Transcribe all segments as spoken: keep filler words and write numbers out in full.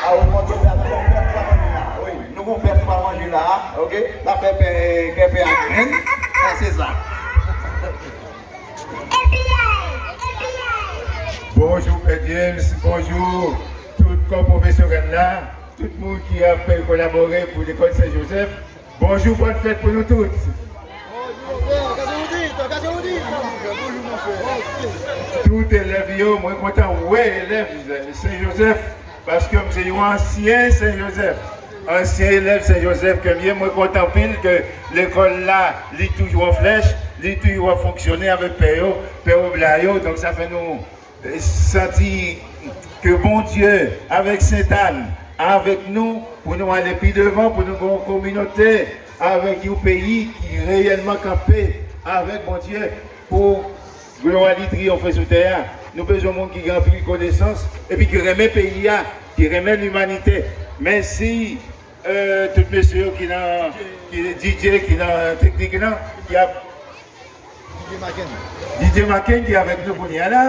A, ou mande pè, nou gon pè sou pa manje la, wi. Nou gon pè sou pa manje la, oke? N ap fè pè, pè, pè a grenn. A, se sa. Bonjou, Pè James. Bonjou, tout kò pwofesyonèl la. Tout moun ki ap kolabore pou lekòl Sen Jozèf. Bonjou, bòn fèt pou nou tout. Tout elèv yo, mwen kontan wè elèv Sen Jozèf, paske m se yon ansyen Sen Jozèf. Ansyen elèv Sen Jozèf ke m ye, mwen kontan anpil ke lekòl la, li toujou an flèch, li toujou ap fonksyone avèk pè yo, pè Obla yo. Donk, sa fè nou santi ke Bondye avèk Sentàn avèk nou pou nou ale pi devan, pou nou gen yon kominote avèk yon peyi ki reyèlman kanpe avèk Bondye pou glwa li triyonfe sou tè a. Nou bezwen moun ki gen anpil konesans epi ki renmen peyi a, ki renmen limanite. Mèsi, euh, tout mesye yo ki nan, ki, D J ki nan teknik lan, ki ap D J Maken ki avèk nou kounye a la.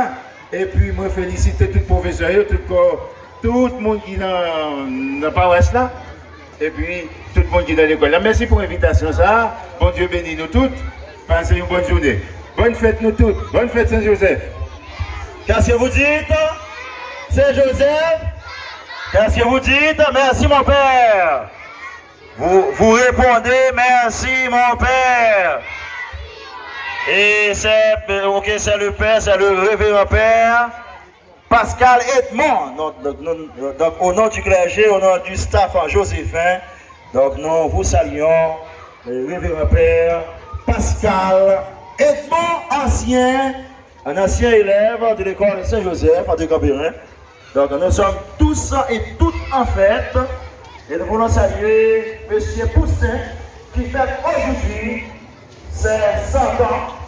Epi mwen felisite tout pwofesè yo, tout kò, tout moun ki nan, nan pawas la. Epi tout moun ki nan lekòl la. Mèsi pou envitasyon sa a. Bondye beni nou tout. Pase yon bòn jounen. Bòn fèt nou tout. Bòn fèt Sen Jozèf. Qu'est-ce que vous dites? Saint Joseph? Qu'est-ce que vous dites? Merci, mon père. Vous, vous répondez, merci, mon père. Et c'est, ok, c'est le père, c'est le révérend père Pascal Edmond. Donc, donc, nous- donc, au nom du clergé, au nom du staff joséphin, donc nous vous saluons, le révérend père Pascal Edmond, ancien, un ancien élève de l'école Saint-Joseph de Camp-Perrin. Donc, nous sommes tous et toutes en fête. Et nous voulons saluer Monsieur Poussin, qui fête aujourd'hui ses cent ans.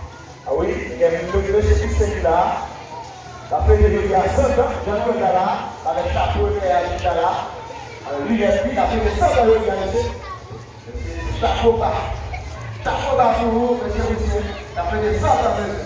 Ah oui, il y a une nomination qui est là. La fête de à cent ans, Jean-Claude Dala, avec chapeau de Dala, lui, il a fait cent ans, il a fait Chapo ba. Chapo ba pou ou, mesye, mesye. N ap fete sa, sa, menm